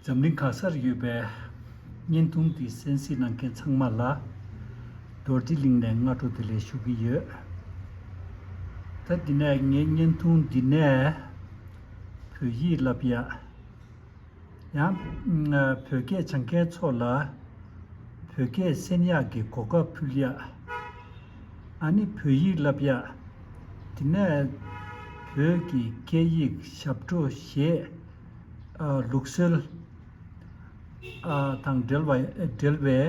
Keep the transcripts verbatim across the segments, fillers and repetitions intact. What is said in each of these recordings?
འཛམ་གླིང་གང་སར་ཡོད་པའི་བརྙན་ཐུང་འདི་གསན་གཟིགས་གནང་མཁན་ཚང་མ་ལ་རྡོ་རྗེ་གླིང་ནས་སྔ་དྲོ་བདེ་ལེགས་ཞུ་གི་ཡོད། ད་འདི་ནས་ངའི་བརྙན་ཐུང་འདི་ནས་བོད་ཡིག་བསླབ་ཡག་ཡང་བོད་སྐད་སྦྱང་མཁན་ཚོ་ལ་བོད་སྐད་གསན་ཡག་གི་གོ་སྐབས་ཕུལ་ཡག་ཨ་ནི་བོད་ཡིག་བསླབ་ཡག་དེ་ནས་བོད་ཀྱི་སྐད་ཡིག་ཞབས་བྲོ་གཞས། ཨ། ལུགས་སྲོལ། ཨ། དང་འབྲེལ་བ་འབྲེལ་བའི་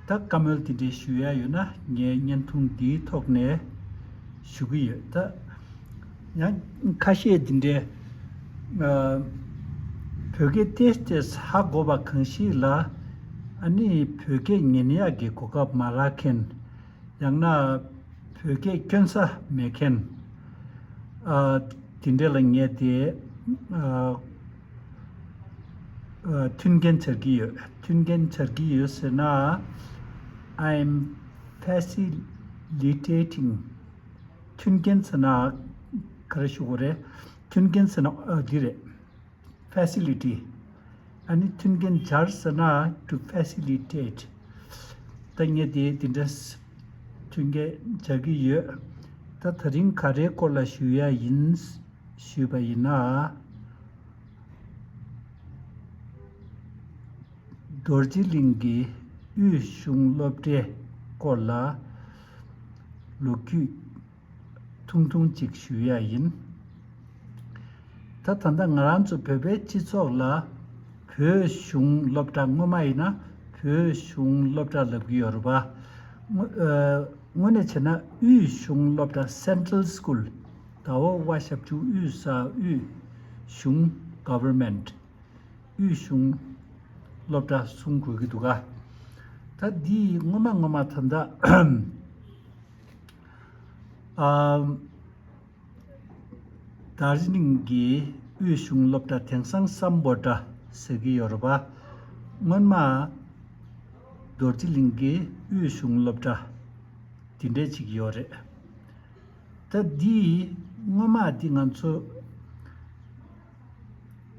ད་བཀའ་མོལ་དེ་འདྲའི་ཞུ་ཡ་ཡོད་ན་ངས་བརྙན་ཐུང་འདིའི་ཐོག་ནས་ཞུ་གི་ཡོད། ད་ཡང་ཁ་ཤས་དེ་འདྲའི་ཨ། བོད་སྐད་ཏོག་ཙམ་ཧ་གོ་བ་གང་ཞིག་ལ་ཨ་ནི་བོད་སྐད་ཉན་ཡག་གི་གོ་སྐབས་མ་རག་མཁན། ཡང་ན་བོད་སྐད་སྐྱོན་ས་མེད་མཁན། ཨ། དེ་འདྲ་ལ་ངས་དེ་ཨ། ཨ། མཐུན་རྐྱེན་སྦྱར་གྱི་ཡོད། མཐུན་རྐྱེན་སྦྱར་གྱི་ཡོད་ཟེར་ན། I am facilitating. མཐུན་རྐྱེན་ཟེར་ན་ག་རེ་ཞུ་དགོས་རེད། མཐུན་རྐྱེན་ཟེར་ན་ཨ། འདི་རེད། Facility. ཨ་ནི་མཐུན་རྐྱེན་སྦྱར་ཟེར་ན་to facilitate. ད་ངས་དེ་དེ་འདྲ་མཐུན་རྐྱེན་སྦྱར་གྱི་ཡོད། ད་ད་རིང་ག་རེའི་སྐོར་ལ་ཞུ་ཡ་ཡིན་ཞུས་པ་ཡིན་ན། རྡོ་རྗེ་གླིང་གི་དབུས་གཞུང་སློབ་གྲྭའི་སྐོར་ལ་ལོ་རྒྱུས་ཐུང་ཐུང་ཅིག་ཞུ་ཡ་ཡིན། ད་ད་ལྟ་ང་རང་ཚོ་བོད་པའི་སྤྱི་ཚོགས་ལ་བོད་གཞུང་སློབ་གྲྭ་སྔོན་མ་ཡིན་ན་བོད་གཞུང་སློབ་གྲྭ་ལབ་ཀྱི་ཡོད་རེད་པ། སྔོ- ཨ། དངོས་གནས་བྱས་ན་དབུས་གཞུང་སློབ་གྲྭ། Central School. ཟླ་བ་བ་ཞབས་ཀྱུ་དབུས་ས། དབུས་གཞུང་། Government. དབུས་གཞུང་སློབ་གྲྭ་གསུང་དགོས་ཀྱི་འདུག་ག་ད་འདི་སྔོན་མ་སྔོན་མ་ད་ལྟ་ཨ། དར་ཇི་ལིང་གི་དབུས་གཞུང་སློབ་གྲྭ། དེང་སང་སམ་བྷོ་ཊ་ཟེར་གྱི་ཡོད་རེད་པ། སྔོན་མ་རྡོ་རྗེ་གླིང་གི་དབུས་གཞུང་སློབ་གྲྭ་དེ་འདྲས་ཅིག་ཡོད་རེད། ད་འདི་སྔོན་མ་འདི་ང་ཚོ་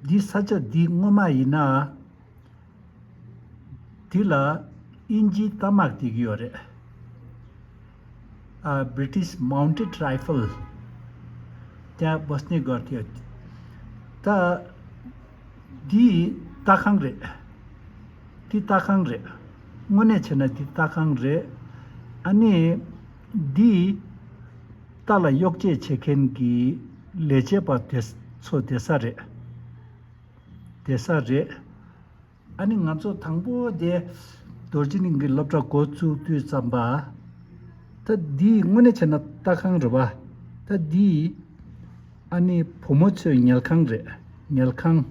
འདི་ས་ཆ་འདི་སྔོན་མ་ཡིན་ན། འདི་ལ་དབྱིན་ཇིའི་རྟ་དམག་བསྡད་ཀྱི་ཡོད་རེད། ཨ། British Mounted Rifle. དེ་Bosnia Gardens. ད་འདི་རྟ་ཁང་རེད། འདི་རྟ་ཁང་རེད། དངོས་གནས་བྱས་ན་འདི་རྟ་ཁང་རེད། ཨ་ནི་འདི་རྟ་ལ་གཡོག་བྱེད་བྱེད་མཁན་གྱི་ལས་བྱེད་པ་དེ་ཚོ་བསྡད་ས་རེད། བསྡད་ས་རེད། ཨ་ནི་ང་ཚོ་དང་པོ་དེ་རྡོ་རྗེ་གླིང་གི་སློབ་གྲྭ་འགོ་བཙུགས་དུས་ཙམ་པ། ད་འདི་དངོས་གནས་བྱས་ན་རྟ་ཁང་རེད་པ། ད་འདི་ཨ་ནི་བུ་མོ་ཚོའི་ཉལ་ཁང་རེད། ཉལ་ཁང་།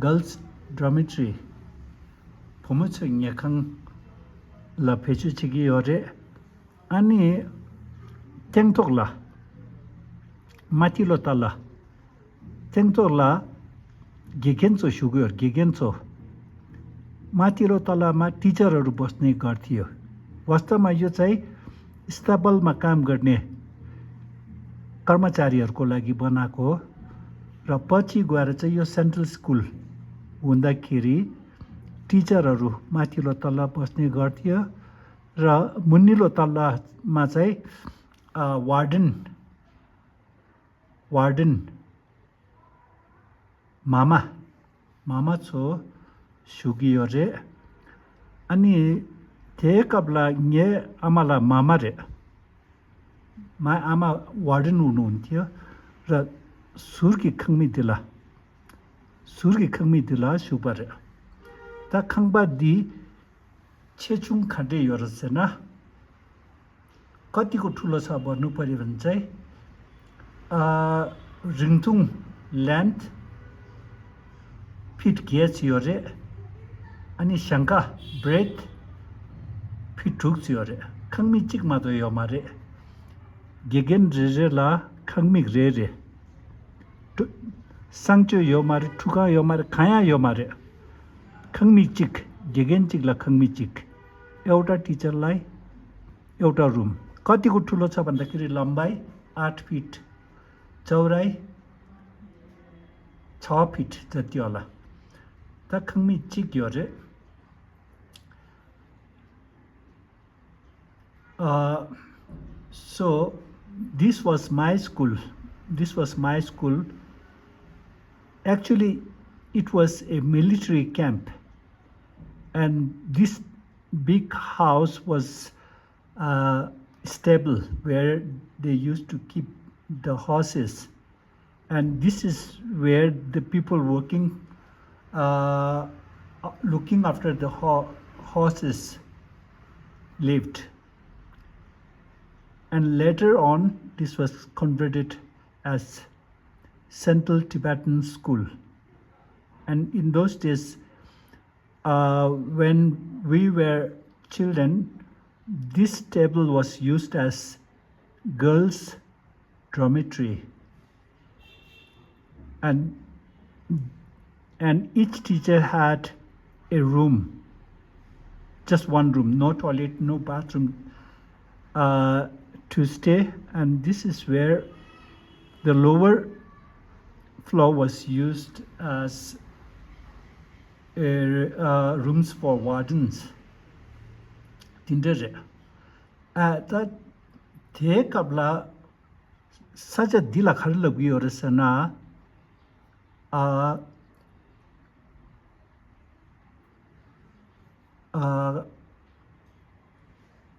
Girls Dormitory. བུ་མོ་ཚོའི་ཉལ་ཁང་ལ་བེད་སྤྱོད་བྱེད་ཀྱི་ཡོད་རེད། ཨ་ནི་སྟེང་ཐོག་ལ་མ་ཏི་ལོ་ཏཱ་ལ། སྟེང་ཐོག་ལ་དགེ་རྒན་ཚོ་བཞུགས་ཡོད། དགེ་རྒན་ཚོ། माथिल्लो तलामा टिचरहरू बस्ने गर्थ्यो। वास्तवमा यो चाहिँ स्थपनामा काम गर्ने कर्मचारीहरूको लागि बनाएको हो। र पछि गएर चाहिँ यो सेन्ट्रल स्कुल हुँदाखेरि टिचरहरू माथिल्लो तला बस्ने गर्थ्यो र मुनिल्लो तलामा चाहिँ वार्डन वार्डन མ་མ། མ་མ་ཚོ་བཞུགས་ཀྱི་ཡོད་རེད། ཨ་ནི་དེའི་སྐབས་ལ་ངའི་ཨ་མ་ལགས་མ་མ་རེད། མའི་ཨ་མ་ཝར་ཌེན་ཨུན་ཨུན་ཐིའ་ར་ཟུར་གྱི་ཁང་མིག་འདི་ལ། ཟུར་གྱི་ཁང་མིག་འདི་ལ་བཞུགས་པ་རེད། ད་ཁང་པ་འདི་ཆེ་ཆུང་ག་འདྲས་ཡོད་རེད་ཟེར་ན། कतिको ठुलो छ भन्नु पऱ्यो भने चाहिँ, अ, རིང་ཐུང་length feet བརྒྱད་ཅིག་ཡོད་རེད། ཨ་ནི་ཞེང་ཁ་breadth feet དྲུག་ཅིག་ཡོད་རེད། ཁང་མིག་གཅིག་མ་གཏོགས་ཡོད་མ་རེད། དགེ་རྒན་རེ་རེ་ལ་ཁང་མིག་རེ་རེ། གསང་སྤྱོད་ཡོད་མ་རེད། ཁྲུས་ཁང་ཡོད་མ་རེད། གང་ཡང་ཡོད་མ་རེད། ཁང་མིག་གཅིག་དགེ་རྒན་གཅིག་ལ་ཁང་མིག་གཅིག एउटा टिचरलाई एउटा रुम। कतिको ठुलो छ भन्दाखेरि लम्बाइ आठ फिट, चौडाइ छ फिट जति होला। ད་ཁང་མིག་གཅིག་ཡོད་རེད། Uh, so this was my school. This was my school. Actually, it was a military camp, and this big house was a stable where they used to keep the horses. And this is where the people working, uh, looking after the ho- horses lived. And later on, this was converted as Central Tibetan School. And in those days, uh, when we were children, this table was used as girls' dormitory. And and each teacher had a room, just one room, no toilet, no bathroom, uh, to stay. And this is where the lower floor was used as a, uh, rooms for wardens. དེ་འདྲ་རེད། ཨ་ད་དེའི་སྐབས་ལ་ས་ཆ་འདི་ལ་ག་རེ་ལབ་ཀྱི་ཡོད་རེད་ཟེར་ན། ཨ་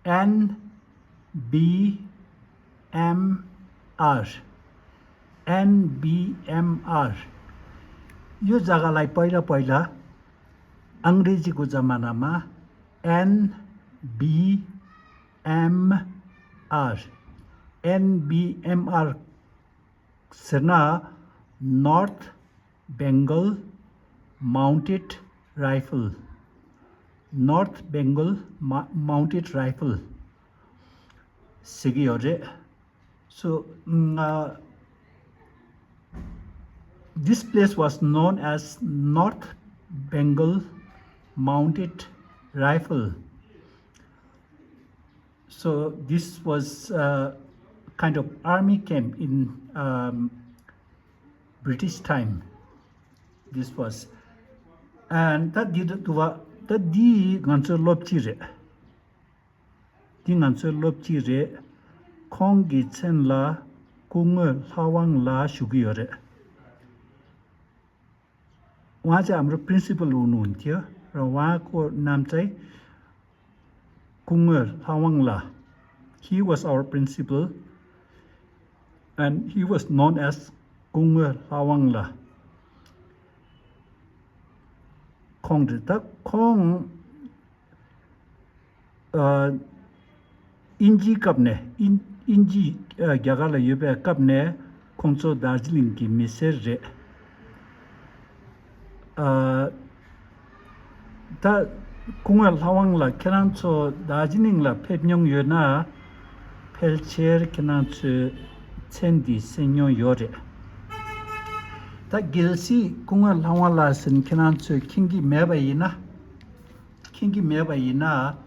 ཨ་N B M R, N B M R यो जग्गालाई पहिला पहिला अङ्ग्रेजीको जमानामा एनबिएमआर, एनबिएमआर ཟེར་ན North Bengal Mounted Rifle, North Bengal Mounted Rifle ཟེར་གྱི་ཡོད་རེད། So, mm, uh, this place was known as North Bengal Mounted Rifle. So this was a kind of army camp in, um, British time. This was, and ད་འདི་འདུག་བ། ད་འདི་ང་ཚོའི་སློབ་སྤྱི་རེད། འདི་ང་ཚོའི་སློབ་སྤྱི་རེད། ཁོང་གི་མཚན་ལ་སྐུ་ངོ་ལྷ་དབང་ལགས་ཞུ་གི་ཡོད་རེད། उहाँ चाहिँ हाम्रो प्रिन्सिपल हुनुहुन्थ्यो र उहाँको नाम चाहिँ कुँवर ल्हावाङ्ला। He was our principal and he was known as Kunwar ल्हावाङ्ला। ཁོང་རེད། ད་ཁོང་ཨ། དབྱིན་ཇིའི་སྐབས་ནས་དབྱིན་དབྱིན་ཇི་ཨ་རྒྱ་གར་ལ་ཡོད་པའི་སྐབས་ནས་ཁོང་ཚོ་དར་ཇི་ལིང་གི་མི་སེར་རེད། ཨ། ད་སྐུ་ངོ་ལྷ་དབང་ལགས་ཁྱེད་རང་ཚོ་དར་ཇི་ལིང་ལ་ཕེབས་མྱོང་ཡོད་ན་ཕལ་ཆེར་ཁྱེད་རང་ཚོས་མཚན་འདི་གསན་མྱོང་ཡོད་རེད། ད་གལ་སྲིད་སྐུ་ངོ་ལྷ་དབང་ལགས་ཟེར་ཁྱེད་རང་ཚོས་མཁྱེན་གྱི་མེད་པ་ཡིན་ན། མཁྱེན་གྱི་མེད་པ་ཡིན་ན།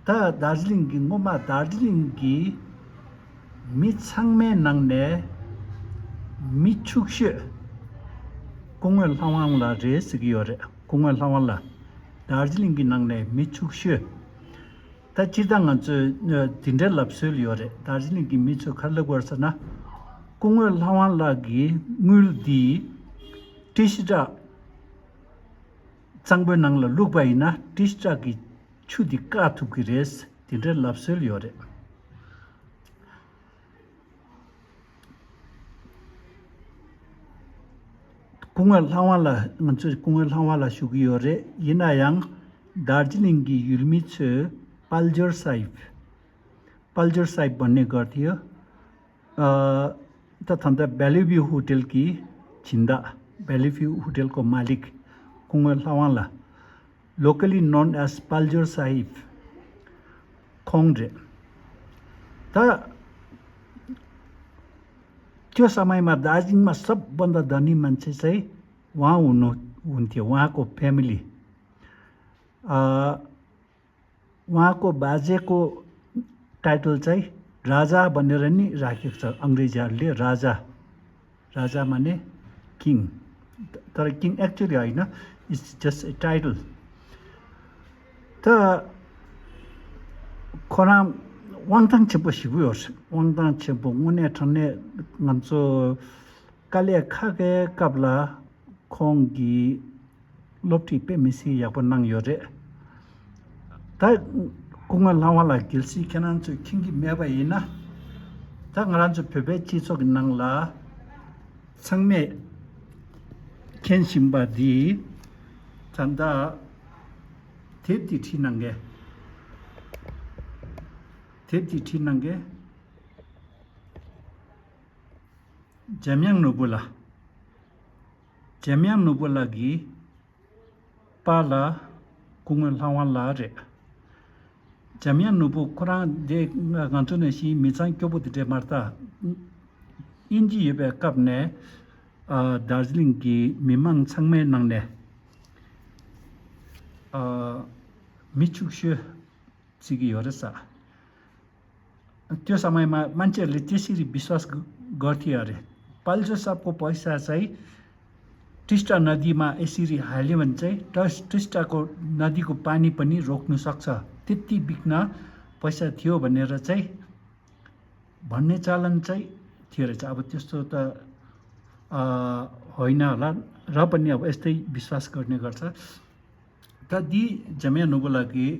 ད་དར་ཇི་ལིང་གི་སྔོན་མ་དར་ཇི་ལིང་གི་མི་ཚང་མའི་ནང་ནས་མི་ཕྱུག་ཤོས་སྐུ་ངོ་ལྷ་དབང་ལགས་རེད་ཟེར་གྱི་ཡོད་རེད། སྐུ་ངོ་ལྷ་དབང་ལགས་དར་ཇི་ལིང་གི་ནང་ནས་མི་ཕྱུག་ཤོས། ད་སྤྱིར་བཏང་ང་ཚོས་དེ་འདྲའི་ལབ་སྲོལ་ཡོད་རེད། དར་ཇི་ལིང་གི་མི་ཚོས་ག་རེ་ལབ་དགོས་རེད་ཟེར་ན། སྐུ་ངོ་ལྷ་དབང་ལགས་ཀྱི་དངུལ་འདི་ཏི་ཤི་ཏྲ་གཙང་པོའི་ནང་ལ་བླུགས་པ་ཡིན་ན་ཏི་ཤི་ཏྲ་གི་ཆུ་འདི་བཀག་ཐུབ་ཀྱི་རེད། དེ་འདྲའི་ལབ་སྲོལ་ཡོད་རེད། སྐུ་ངོ་ལྷ་དབང་ལགས། ང་ཚོས་སྐུ་ངོ་ལྷ་དབང་ལགས་ཞུ་གི་ཡོད་རེད། ཡིན་ན་ཡང་དར་ཇི་ལིང་གི་ཡུལ་མི་ཚོས་པལ་ཇོར་སཱ་ཧིབ། པལ་ཇོར་སཱ་ཧིབ་བྷན་ནེ་གར་ཐི་ཡོ། ཨ། ད་ད་ལྟ་བེ་ལི་ཝིའུ་ཧོ་ཊེལ་གྱི་སྦྱིན་བདག་བེ་ལི་ཝིའུ་ཧོ་ཊེལ་གི་མ་ལིག་སྐུ་ངོ་ལྷ་དབང་ལགས། Locally known as Paljor Sahib ཁོང་རེད། ད་त्यो समयमा दार्जिलिङमा सबभन्दा धनी मान्छे चाहिँ उहाँ हुनुहुन्थ्यो, उहाँको फ्यामिली। अ, उहाँको बाजेको टाइटल चाहिँ राजा भनेर नि राखेको छ अङ्ग्रेजीहरूले। राजा, राजा माने king. ད་ར་King actually ཡིན་ན it's just a title. ད་ཁོ་རང་དབང་ཐང་ཆེན་པོ་ཞེ་པོ་ཡོད་རེད། དབང་ཐང་ཆེན་པོ་དངོས་གནས་དྲང་གནས་ང་ཚོ་དཀའ་ལས་ཁག་གི་སྐབས་ལ་ཁོང་གིས་སློབ་ཁྲིད་དཔེ་མི་སྲིད་ཡག་པོ་གནང་ཡོད་རེད། ད་སྐུ་ངོ་ལྷ་དབང་ལགས་གལ་སྲིད་ཁྱེད་རང་ཚོས་མཁྱེན་གྱི་མེད་པ་ཡིན་ན། ད་ང་རང་ཚོ་བོད་པའི་སྤྱི་ཚོགས་ཀྱི་ནང་ལ་ཚང་མས་མཁྱེན་བཞིན་པ་འདི་ད་ལྟ་དེབ་འདི་བྲིས་གནང་མཁན། དེབ་འདི་བྲིས་གནང་མཁན་འཇམ་དབྱངས་ནོར་བུ་ལགས། འཇམ་དབྱངས་ནོར་བུ་ལགས་ཀྱི་པཱ་ལགས་སྐུ་ངོ་ལྷ་དབང་ལགས་རེད། འཇམ་དབྱངས་ནོར་བུ་ཁོ་རང་དེ་ང་ཚོ་ནང་བཞིན་མི་ཚང་སྐྱོ་པོ་དེ་འདྲས་མ་རེད་ད། དབྱིན་ཇི་ཡོད་པའི་སྐབས་ནས་ཨ་དར་ཇི་ལིང་གི་མི་མང་ཚང་མའི་ནང་ནས་ཨ་མི་ཕྱུག་ཤོས་བརྩི་གི་ཡོད་རེད་ས། ལྟོས་ས་མ་ཡིན་མ་སྨན་བཅོས་ལས་དེ་ཤི་རི་བི་སི་ཝ་སི་གོར་ཐི་ཡ་རེད། पाँच सौ सबको पैसा चाहिँ टिस्टा नदीमा यसरी हाल्यो भने चाहिँ टस टिस्टाको नदीको पानी पनि रोक्नु सक्छ। त्यति बिघ्न पैसा थियो भनेर चाहिँ भन्ने चलन चाहिँ थियो रहेछ। अब त्यस्तो त अ, होइन होला, र पनि अब यस्तै विश्वास गर्ने गर्छ। ད་འདི་འཇམ་དབྱངས་ནོར་བུ་ལགས་ཀྱིས་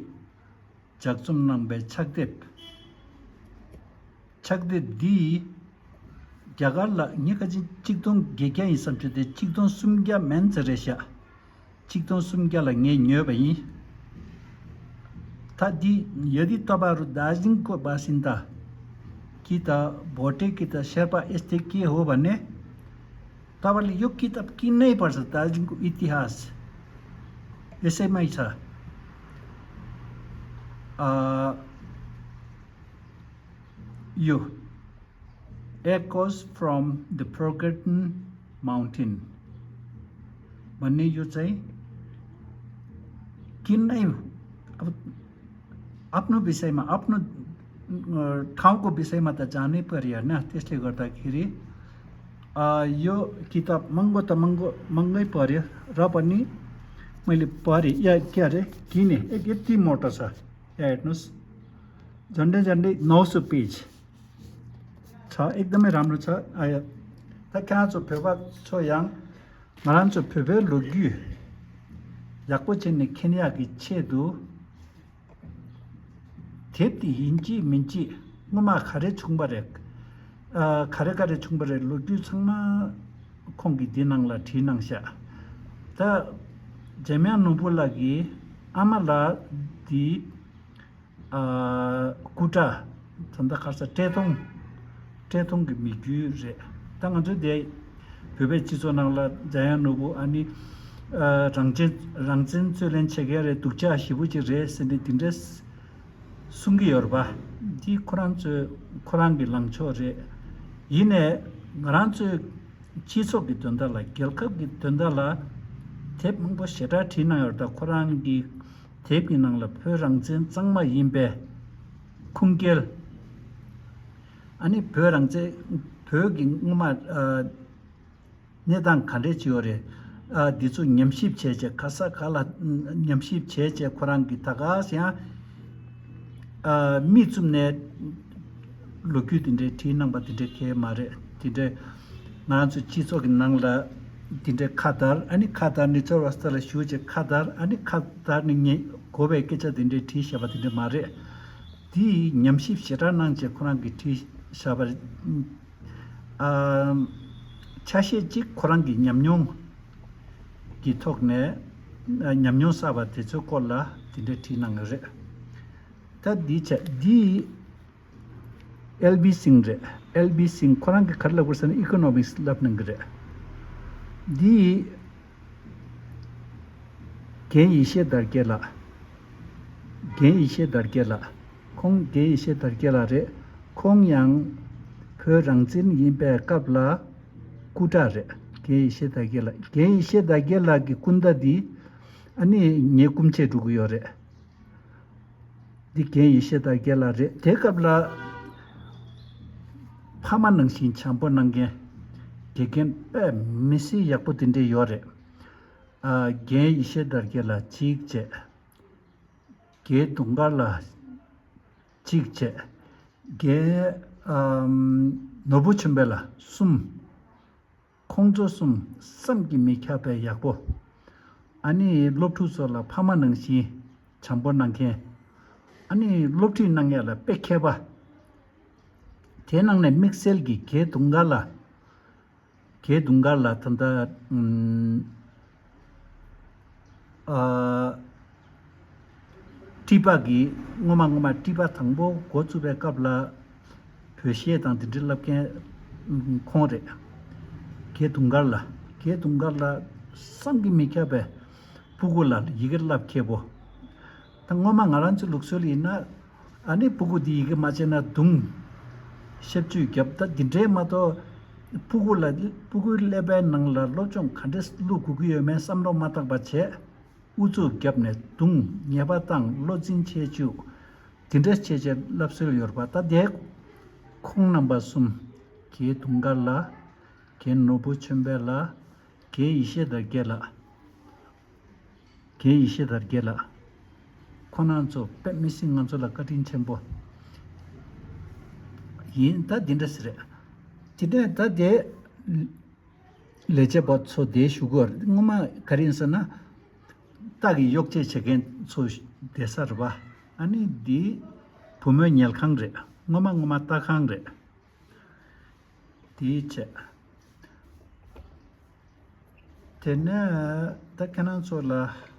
ལྗགས་རྩོམ་གནང་པའི་ཕྱག་དེབ། ཕྱག་དེབ་འདི་རྒྱ་གར་ལ་ངས་ཁ་ཅིག་གཅིག་སྟོང་བརྒྱད་བརྒྱ་ཡིན་བསམ་བྱུང་སྟེ་གཅིག་སྟོང་སུམ་བརྒྱ་མན་ཙམ་རེད་ཤག་གཅིག་སྟོང་སུམ་བརྒྱ་ལ་ངས་ཉོས་པ་ཡིན། ད་འདི་यदि तपाईँहरू दार्जिलिङको बासिन्दा कि त भोटे कि त शेर्पा यस्तै के हो भने तपाईँले यो किताब किन्नै पर्छ। दार्जिलिङको इतिहास यसैमै छ। अ, यो Echoes from the Forgotten Mountain भन्ने यो चाहिँ किन्नै, अब आफ्नो विषयमा, आफ्नो अ, ठाउँको विषयमा त जानै पर्यो होइन। त्यसले गर्दाखेरि अ, यो किताब महँगो त महँगो महँगै पर्यो, र पनि मैले पढेँ, या के अरे, किनेँ। एक यति मोटो छ, यहाँ हेर्नुहोस्, झन्डै झन्डै नौ सौ पेज छ। एकदमै राम्रो छ। आयो, ད་ཁྱེད་རང་ཚོ་བོད་པ་ཚོ་ཡང་ང་རང་ཚོ་བོད་པའི་ལོ་རྒྱུས་ཡག་པོ་བྱས་ནས་མཁྱེན་ཡག་གི་ཆེད་དུ། དེབ་དེ་ཡིན་གཅིག་མིན་གཅིག་སྔོན་མ་ག་རེ་བྱུང་བ་རེད། ཨ། ག་རེ་ག་རེ་བྱུང་བ་རེད། ལོ་རྒྱུས་ཚང་མ་ཁོང་གིས་འདི་ནང་ལ་བྲིས་གནང་ཤག་ད་འཇམ་དབྱངས་ནོར་བུ་ལགས་ཀྱི་ཨ་མ་ལགས་འདི། ཨ། སྐུ་དྲག་ད་ལྟ་ག་རེ་ཟེར། བཀྲས་མཐོང་། བཀྲས་མཐོང་གི་མི་རྒྱུད་རེད། ད་ང་ཚོའི་དེ་བོད་པའི་སྤྱི་ཚོགས་ནང་ལ་འཇམ་དབྱངས་ནོར་བུ་ཨ་ནི། ཨ། རང་བཙན་རང་བཙན་རྩོད་ལེན་བྱེད་མཁན་རེད། སྡུག་ཅག་ཞེ་པོ་ཅིག་རེད་ཟེར་ནས་དེ་འདྲས་གསུང་གི་ཡོད་རེད་པ། འདི་ཁོ་རང་ཚོའི་ཁོ་རང་གི་ལངས་ཕྱོགས་རེད། ཡིན་ནའི་ང་རང་ཚོའི་སྤྱི་ཚོགས་ཀྱི་དོན་དག་ལ། རྒྱལ་ཁབ་ཀྱི་དོན་དག་ལ་དེབ་མང་པོ་ཞེ་དྲག་བྲིས་གནང་ཡོད་རེད། ད་ཁོ་རང་གི་དེབ་ཀྱི་ནང་ལ་བོད་རང་བཙན་གཙང་མ་ཡིན་པའི་ཁུངས་སྐྱེལ། ཨ་ནི་བོད་རང་བཙན། བོད་ཀྱི་སྔོན་མ། ཨ། གནས་སྟངས་ག་འདྲས་ཅིག་ཡོད་རེད། ཨ། འདི་ཚོ་ཉམས་ཞིབ་བྱས་བྱས། ག་ས་ག་ལ་ཉམས་ཞིབ་བྱས་བྱས། ཁོ་རང་གིས་ད་ག་སེ་ཡང་། ཨ། མིག་བཙུམ་ནས་ལོ་རྒྱུས་དེ་འདྲའི་བྲིས་གནང་པ་དེ་འདྲའི་གང་ཡང་མ་རེད། དེ་འདྲའི་ང་རང་ཚོ་སྤྱི་ཚོགས་ཀྱི་ནང་ལ་དེ་འདྲའི་ཁ་བརྡར། ཨ་ནི་ཁ་བརྡར་ནས་ཚོར་བ་ས་ལ་ཞུགས་བྱས་ཁ་བརྡར། ཨ་ནི་ཁ་བརྡར་ནས་ངས་གོ་བའི་སྐད་ཆ་དེ་འདྲའི་བྲིས་བཞག་པ་དེ་འདྲ་མ་རེད། དེ་ཉམས་ཞིབ་ཞེ་དྲག་གནང་བྱས་ཁོ་རང་གིས་བྲིས་བཞག་པ་རེད། ཨ། ཆ་ཤས་གཅིག་ཁོ་རང་གི་ཉམས་མྱོང་གི་ཐོག་ནས། ཨ། ཉམས་མྱོང་གསར་པ་དེ་ཚོའི་སྐོར་ལ་དེ་འདྲ་བྲིས་གནང་གི་རེད། ད་འདི་བྱས། འདི་ཨེལ་བི་སིང་རེད། ཨེལ་བི་སིང་ཁོ་རང་གིས་ག་རེ་ལབ་དགོས་ཟེར་ན་ཨི་ཀོ་ནོ་མིག་སི་ལབ་གནང་གི་རེད། འདི་རྒན་ཡེ་ཤེས་དར་རྒྱས་ལགས། རྒན་ཡེ་ཤེས་དར་རྒྱས་ལགས། ཁོང་རྒན་ཡེ་ཤེས་དར་རྒྱས་ལགས་རེད། ཁོང་ཡང་བོད་རང་བཙན་ཡིན་པའི་སྐབས་ལ་སྐུ་དྲག་རེད། རྒན་ཡེ་ཤེས་དར་རྒྱས་ལགས། རྒན་ཡེ་ཤེས་དར་རྒྱས་ལགས་ཀྱི་སྐུ་ཟླ་འདི་ཨ་ནི་ངའི་སྐུ་མཆེད་འགྲོ་གི་ཡོད་རེད། འདི་རྒན་ཡེ་ཤེས་དར་རྒྱས་ལགས་རེད། དེ་སྐབས་ལ་ཕ་མ་ནང་བཞིན་བྱམས་པོ་གནང་མཁན། དགེ་རྒན་དཔེ་མི་སྲིད་ཡག་པོ་དེ་འདྲས་ཡོད་རེད། ཨ། རྒན་ཡེ་ཤེས་དར་རྒྱས་ལགས་གཅིག་བྱས། རྒན་དུང་དཀར་ལགས་གཅིག་བྱས། རྒན། ཨམ། ནོར་བུ་ཆོས་འཕེལ་ལགས་གསུམ། ཁོང་ཚོ་གསུམ་བསམ་གྱིས་མི་ཁྱབ་པའི་ཡག་པོ། ཨ་ནི་སློབ་ཕྲུག་ཚོ་ལ་ཕ་མ་ནང་བཞིན་བྱམས་པོ་གནང་མཁན། ཨ་ནི་སློབ་ཁྲིད་གནང་ཡག་ལ་དཔེ་མཁས་པ། དེའི་ནང་ནས་དམིགས་བསལ་གྱི་རྒན་དུང་དཀར་ལགས། རྒན་དུང་དཀར་ལགས་ད་ལྟ། ཨམ། ཨ། ཊི་པ་གི་སྔོན་མ་སྔོན་མ་ཊི་པ་དང་པོ་འགོ་བཙུགས་པའི་སྐབས་ལ་བོད་གཞས་དང་དེ་འདྲའི་བསླབ་མཁན་ཁོང་རེད། རྒན་དུང་དཀར་ལགས། རྒན་དུང་དཀར་ལགས་བསམ་གྱིས་མི་ཁྱབ་པའི་ཕྲུ་གུ་ལ་ཡི་གེ་བསླབ་མཁས་པོ། ད་སྔོན་མ་ང་རང་ཚོའི་ལུགས་སྲོལ་ཡིན་ན། ཨ་ནི་ཕྲུ་གུ་འདི་ཡི་གེ་མ་ཤེས་ན་རྡུང་། ཞབས་ཕྱི་རྒྱབ། ད་འདི་འདྲའི་མ་གཏོགས། ཕྲུ་གུ་ལ་ཕྲུ་གུའི་ཀླད་པའི་ནང་ལ་སློབ་སྦྱོང་ག་འདྲས་བླུག་དགོས་ཀྱི་ཡོད་མེད་བསམ་བློ་མ་བཏང་པ་བྱས། ཨུ་ཚུགས་བརྒྱབ་ནས་རྡུང་། ཉེས་པ་བཏང་། བློ་འཛིན་བྱེད་བཅུག། དེ་འདྲ་བྱས་བྱས་བསླབ་སྲོལ་ཡོད་རེད་པ། ད་དེ་ཁོང་རྣམ་པ་གསུམ། རྒན་དུང་དཀར་ལགས། རྒན་ནོར་བུ་ཆོས་འཕེལ་ལགས། རྒན་ཡེ་ཤེས་དར་རྒྱས་ལགས། རྒན་ཡེ་ཤེས་དར་རྒྱས་ལགས། ཁོང་རྣམ་ཚོ་དཔེ་མི་སྲིད་ང་ཚོ་ལ་བཀའ་དྲིན་ཆེན་པོ་ཡིན། ད་འདི་འདྲ་ཟེར་རེད། དེ་ནས་ད་དེ་ལས་བྱེད་པ་ཚོ་དེ་ཞུ་དགོས་རེད། སྔོན་མ་ག་རེ་ཡིན་ཟེར་ན། རྟ་གི་གཡོག་བྱེད་བྱེད་མཁན་ཚོ་བསྡད་ས་རེད་པ། ཨ་ནི་འདི་བུ་མོའི་ཉལ་ཁང་རེད། སྔོན་མ་སྔོན་མ་རྟ་ཁང་རེད། དེའི་ཆེད། དེ་ནས་ད་ཁྱེད་རང་ཚོ་ལ་